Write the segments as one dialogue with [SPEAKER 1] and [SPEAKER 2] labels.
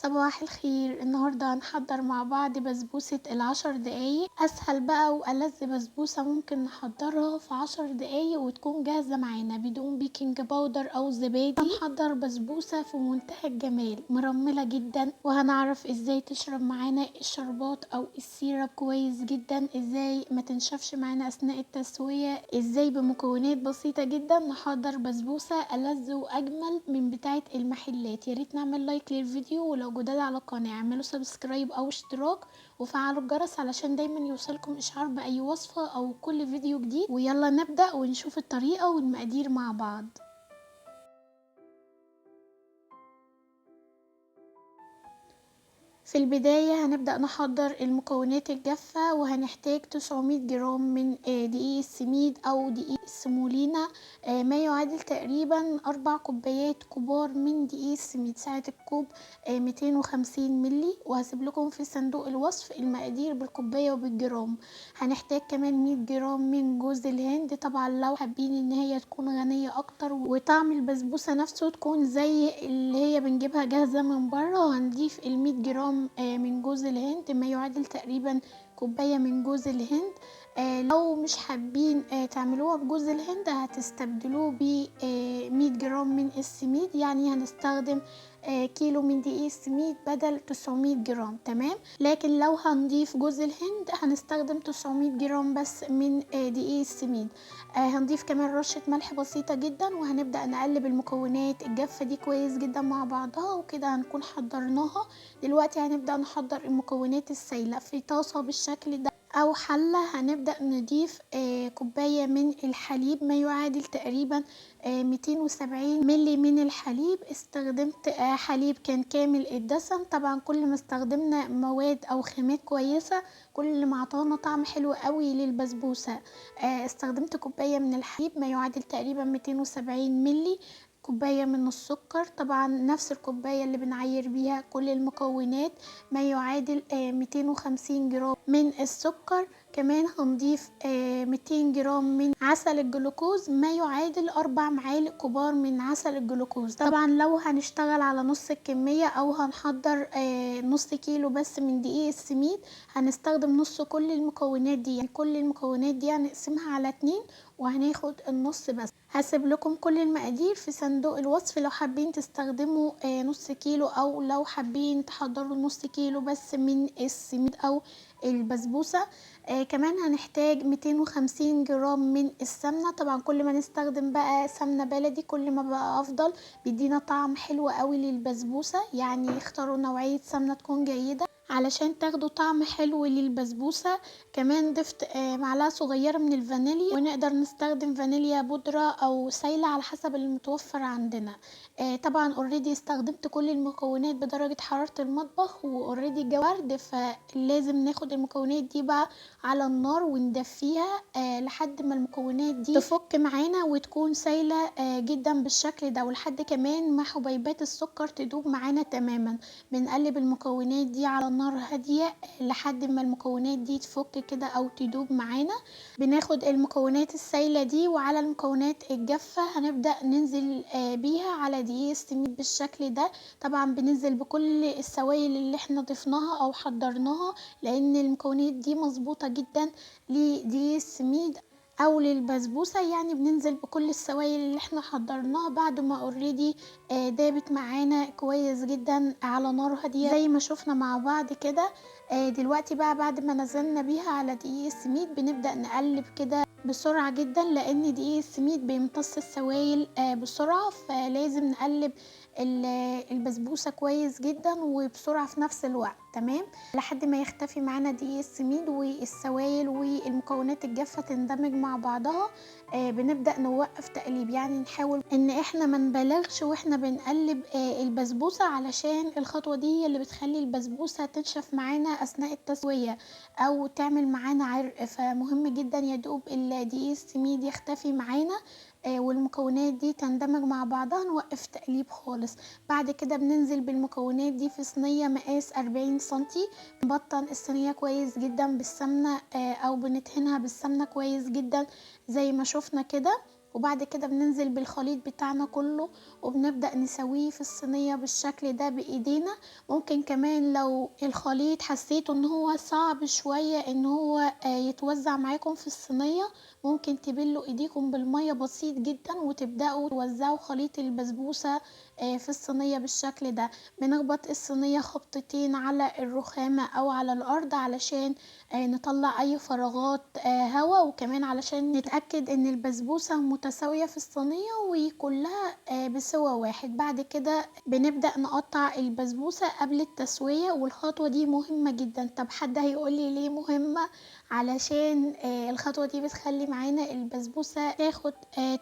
[SPEAKER 1] صباح الخير. النهاردة هنحضر مع بعض بسبوسة ال10 دقايق، أسهل بقى وألذ بسبوسة ممكن نحضرها في 10 دقايق وتكون جاهزة معانا بدون baking powder أو زبادي. هنحضر بسبوسة في منتهى الجمال، مرملة جدا، وهنعرف ازاي تشرب معانا الشربات أو ال syrup كويس جدا، ازاي ما تنشفش معانا أثناء التسوية، ازاي بمكونات بسيطة جدا نحضر بسبوسة ألذ وأجمل من بتاعة المحلات. يا ريت نعمل like للفيديو، ولو جداد على القناة اعملوا subscribe او اشتراك وفعلوا الجرس علشان دايما يوصلكم اشعار باي وصفة او كل فيديو جديد. ويلا نبدأ ونشوف الطريقة والمقادير مع بعض. في البداية هنبدأ نحضر المكونات الجافة، وهنحتاج 900 جرام من دقيق السميد أو دقيق السمولينا، ما يعادل تقريبا 4 كوبايات كبار من دقيق السميد، سعة الكوب 250 ملي. وهسيب لكم في صندوق الوصف المقادير بالكوباية وبالجرام. هنحتاج كمان 100 جرام من جوز الهند، طبعا لو حابين ان هي تكون غنية اكتر وطعم البسبوسة نفسه تكون زي اللي هي بنجيبها جاهزة من بره، هنضيف ال100 جرام من جوز الهند، ما يعادل تقريبا كوباية من جوز الهند. لو مش حابين تعملوها بجوز الهند هتستبدلوه ب 100 جرام من السميد، يعني هنستخدم كيلو من دقيق السميد بدل 900 جرام، تمام. لكن لو هنضيف جوز الهند هنستخدم 900 جرام بس من دقيق السميد. هنضيف كمان رشة ملح بسيطة جدا، وهنبدأ نقلب المكونات الجافة دي كويس جدا مع بعضها، وكده هنكون حضرناها. دلوقتي هنبدأ نحضر المكونات السايلة في طاسة بالشكل ده أو حلة. هنبدأ نضيف كوباية من الحليب، ما يعادل تقريبا 270 ملي من الحليب. استخدمت حليب كان كامل الدسم. طبعا كل ما استخدمنا مواد أو خامات كويسة كل ما عطانا طعم حلو قوي للبسبوسة. استخدمت كوباية من الحليب ما يعادل تقريبا 270 ملي، كوباية من السكر، طبعا نفس الكوباية اللي بنعير بيها كل المكونات، ما يعادل 250 جرام من السكر. كمان هنضيف 200 جرام من عسل الجلوكوز، ما يعادل 4 معالق كبار من عسل الجلوكوز. طبعا لو هنشتغل على نص الكمية او هنحضر نص كيلو بس من دقيق السميد هنستخدم نص كل المكونات دي، يعني كل المكونات دي هنقسمها على 2 وهناخد النص بس. هسيب لكم كل المقادير في صندوق الوصف لو حابين تستخدموا نص كيلو او لو حابين تحضروا نص كيلو بس من السميد او البسبوسة. كمان هنحتاج 250 جرام من السمنة. طبعا كل ما نستخدم بقى سمنة بلدي كل ما بقى افضل، بيدينا طعم حلو قوي للبسبوسة. يعني اختاروا نوعية سمنة تكون جيدة علشان تاخدوا طعم حلو للبسبوسة. كمان ضفت معلقة صغيرة من الفانيليا، ونقدر نستخدم فانيليا بودرة او سايلة على حسب المتوفر عندنا. طبعا already استخدمت كل المكونات بدرجة حرارة المطبخ، و already الجو برد، فلازم ناخد المكونات دي بقى على النار وندفيها لحد ما المكونات دي تفك معانا وتكون سايلة جدا بالشكل ده، ولحد كمان ما حبيبات السكر تدوب معانا تماما. بنقلب المكونات دي على نار هادية لحد ما المكونات دي تفك كده او تدوب معانا. بناخد المكونات السايلة دي وعلى المكونات الجافة هنبدأ ننزل بيها على دقيق السميد بالشكل ده. طبعا بننزل بكل السوائل اللي احنا ضفناها او حضرناها، لان المكونات دي مظبوطة جدا لدقيق السميد او للبسبوسة. يعني بننزل بكل السوائل اللي احنا حضرناها بعد ما already دابت معانا كويس جدا على نار هادية زي ما شفنا مع بعض كده. دلوقتي بقى بعد ما نزلنا بيها على دقيق السميد بنبدأ نقلب كده بسرعة جدا، لان دقيق السميد بيمتص السوائل بسرعة، فلازم نقلب البسبوسة كويس جدا وبسرعة في نفس الوقت، تمام، لحد ما يختفي معانا دقيق السميد والسوائل والمكونات الجافة تندمج مع بعضها. بنبدأ نوقف تقليب، يعني نحاول ان احنا ما نبالغش واحنا بنقلب البسبوسة، علشان الخطوة دي هي اللي بتخلي البسبوسة تنشف معانا اثناء التسوية او تعمل معانا عرق. فمهم جدا يدوب الدقيق السميد يختفي معانا والمكونات دي تندمج مع بعضها، نوقف تقليب خالص. بعد كده بننزل بالمكونات دي في صينية مقاس 40 سنتي، بنبطن الصينية كويس جدا بالسمنة، او بندهنها بالسمنة كويس جدا زي ما شفنا كده، وبعد كده بننزل بالخليط بتاعنا كله وبنبدأ نسويه في الصينية بالشكل ده بايدينا. ممكن كمان لو الخليط حسيتوا ان هو صعب شوية ان هو يتوزع معاكم في الصينية، ممكن تبلوا ايديكم بالمية بسيط جدا وتبدأوا توزعوا خليط البسبوسة في الصينية بالشكل ده. بنخبط الصينية خبطتين على الرخامة او على الارض علشان نطلع اي فراغات هوا، وكمان علشان نتأكد ان البسبوسة متساوية في الصينية وكلها بسوى واحد. بعد كده بنبدأ نقطع البسبوسة قبل التسوية، والخطوة دي مهمة جدا. طب حد هيقولي ليه مهمة؟ علشان الخطوة دي بتخلي معانا البسبوسة تاخد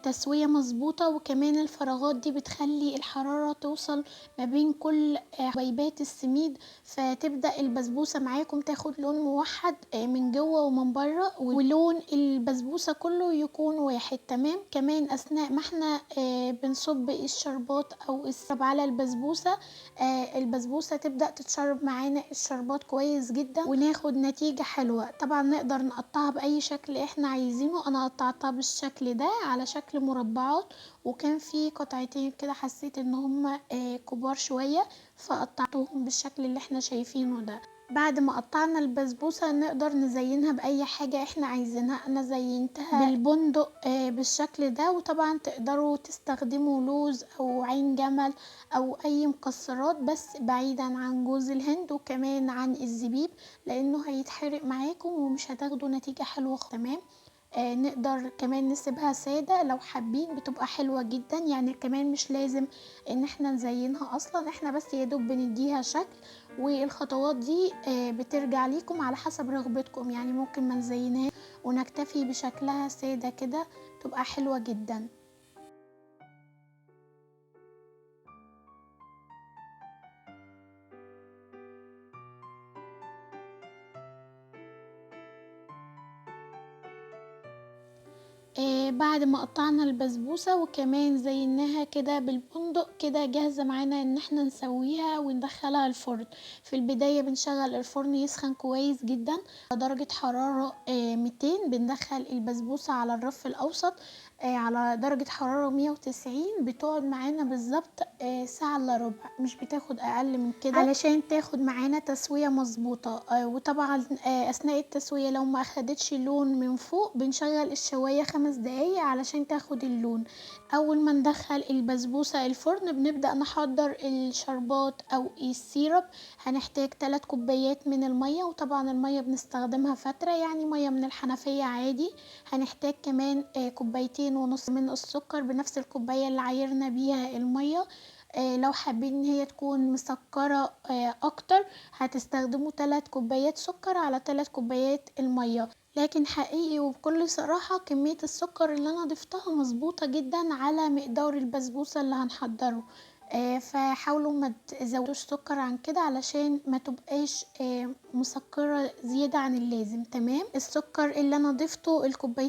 [SPEAKER 1] تسوية مظبوطة، وكمان الفراغات دي بتخلي الحرارة توصل ما بين كل حبيبات السميد، فتبدأ البسبوسة معاكم تاخد لون موحد من جوه ومن بره، ولون البسبوسة كله يكون واحد. تمام. كمان اثناء ما احنا بنصب الشربات او السب على البسبوسة، البسبوسة تبدأ تتشرب معانا الشربات كويس جدا وناخد نتيجة حلوة. طبعا نقدر نقطعها بأي شكل احنا عايزينه، انا قطعتها بالشكل ده على شكل مربعات، وكان في قطعتين كده حسيت ان هم كبار شوية فقطعتهم بالشكل اللي احنا شايفينه ده. بعد ما قطعنا البسبوسة نقدر نزينها بأي حاجة احنا عايزينها. انا زينتها بالبندق بالشكل ده، وطبعا تقدروا تستخدموا لوز او عين جمل او اي مكسرات، بس بعيدا عن جوز الهند وكمان عن الزبيب لانه هيتحرق معاكم ومش هتاخدوا نتيجة حلوة. تمام. نقدر كمان نسيبها سادة لو حابين، بتبقى حلوة جدا. يعني كمان مش لازم ان احنا نزينها اصلا، احنا بس يا دوب بنديها شكل، والخطوات دي بترجع ليكم على حسب رغبتكم. يعني ممكن ما نزينهاش ونكتفي بشكلها سادة كده، تبقى حلوة جدا. بعد ما قطعنا البسبوسة وكمان زيناها كده بالبندق كده جاهزة معانا ان احنا نسويها وندخلها الفرن. في البداية بنشغل الفرن يسخن كويس جدا درجة حرارة 200، بندخل البسبوسة على الرف الاوسط على درجة حرارة 190، بتقعد معانا بالظبط ساعة الا ربع، مش بتاخد اقل من كده علشان تاخد معانا تسوية مظبوطة. وطبعا اثناء التسوية لو ما اخدتش لون من فوق بنشغل الشواية 5 دقايق علشان تاخد اللون. اول ما ندخل البسبوسة الفرن بنبدأ نحضر الشربات او ال syrup. هنحتاج 3 كوبايات من المية، وطبعا المية بنستخدمها فترة، يعني مية من الحنفية عادي. هنحتاج كمان 2.5 كوباية من السكر بنفس الكوباية اللي عايرنا بيها المية. لو حابين ان هي تكون مسكرة اكتر هتستخدموا 3 كوبايات سكر على 3 كوبايات المية، لكن حقيقي وبكل صراحة كمية السكر اللي انا ضفتها مظبوطة جدا على مقدار البسبوسة اللي هنحضره. فحاولوا ما تزودوش سكر عن كده علشان ما تبقاش مسكرة زيادة عن اللازم. تمام. السكر اللي انا ضفته 2.5 كوباية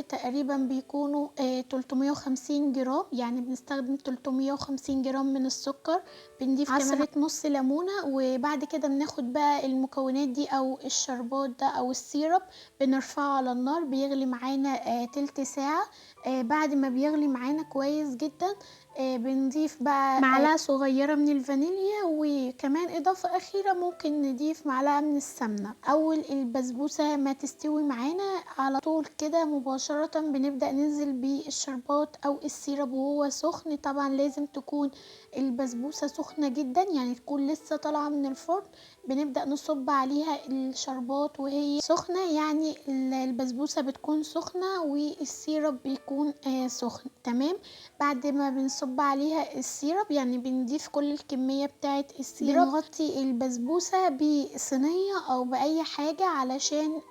[SPEAKER 1] تقريبا بيكونوا 350 جرام، يعني بنستخدم 350 جرام من السكر. بنضيف عصرة نص ليمونة، وبعد كده بناخد بقى المكونات دي او الشربات ده او ال syrup بنرفعه على النار، بيغلي معانا تلت ساعة. بعد ما بيغلي معانا كويس جدا بنضيف بقى معلقة صغيرة من الفانيليا، وكمان اضافة اخيرة ممكن نضيف معلقة من السمنة. اول البسبوسة ما تستوي معانا على طول كده مباشرة بنبدأ ننزل بالشربات او ال syrup وهو سخن. طبعا لازم تكون البسبوسة سخنة جدا، يعني تكون لسه طالعة من الفرن. بنبدأ نصب عليها الشربات وهي سخنة، يعني البسبوسة بتكون سخنة وال syrup بيكون سخن. تمام. بعد ما بنصب عليها ال syrup، يعني بنضيف كل الكمية بتاعة ال syrup، بنغطي البسبوسة بصينية او بأي حاجة علشان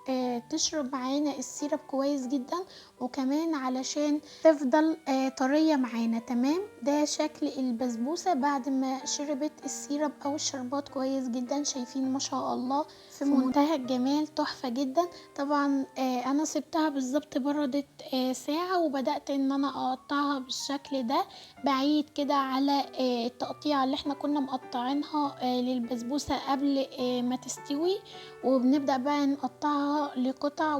[SPEAKER 1] تشرب معانا ال syrup كويس جدا، وكمان علشان تفضل طرية معانا. تمام. ده شكل البسبوسة بعد ما شربت ال syrup او الشربات كويس جدا، شايفين ما شاء الله في منتهى الجمال، تحفة جدا. طبعا انا سبتها بالظبط بردت ساعة، وبدأت ان انا اقطعها بالشكل ده بعيد كده على التقطيعة اللي احنا كنا مقطعينها للبسبوسة قبل ما تستوي. وبنبدأ بقى نقطعها لقطع،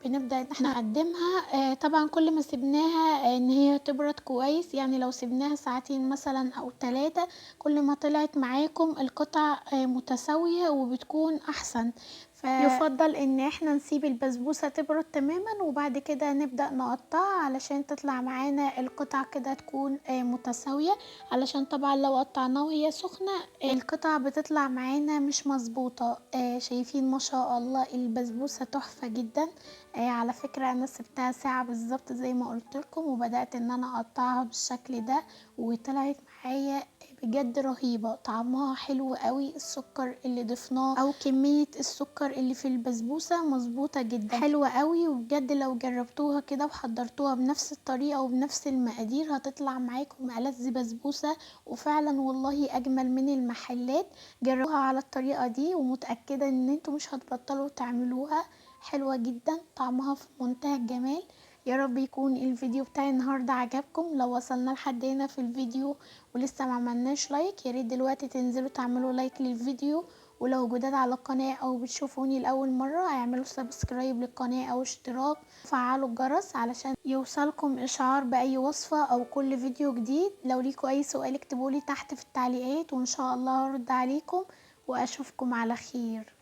[SPEAKER 1] بنبدأ ان احنا نقدمها. طبعا كل ما سيبناها ان هي تبرد كويس، يعني لو سيبناها ساعتين مثلا او 3، كل ما طلعت معاكم القطع متساوية وبتكون احسن. فيفضل ان احنا نسيب البسبوسة تبرد تماما وبعد كده نبدأ نقطعها علشان تطلع معانا القطع كده تكون متساوية، علشان طبعا لو قطعناها وهي سخنة القطع بتطلع معانا مش مظبوطة. شايفين ما شاء الله البسبوسة تحفة جدا. على فكرة انا سبتها ساعة بالظبط زي ما قلت لكم، وبدأت ان انا اقطعها بالشكل ده، وطلعت معايا بجد رهيبة، طعمها حلو قوي. السكر اللي ضفناه او كمية السكر اللي في البسبوسة مظبوطة جدا، حلوة قوي. وبجد لو جربتوها كده وحضرتوها بنفس الطريقة وبنفس المقادير هتطلع معاكم ألذ بسبوسة، وفعلا والله اجمل من المحلات. جربوها على الطريقة دي ومتأكدة ان انتوا مش هتبطلوا تعملوها، حلوة جدا، طعمها في منتهى الجمال. يا رب يكون الفيديو بتاعي النهارده عجبكم. لو وصلنا لحد هنا في الفيديو ولسه ما عملناش like، يا ريت دلوقتي تنزلوا تعملوا like للفيديو، ولو جداد على القناة او بتشوفوني لاول مرة اعملوا subscribe للقناة او اشتراك، وفعلوا الجرس علشان يوصلكم اشعار باي وصفة او كل فيديو جديد. لو ليكوا اي سؤال اكتبولي تحت في التعليقات وان شاء الله هرد عليكم، واشوفكم على خير.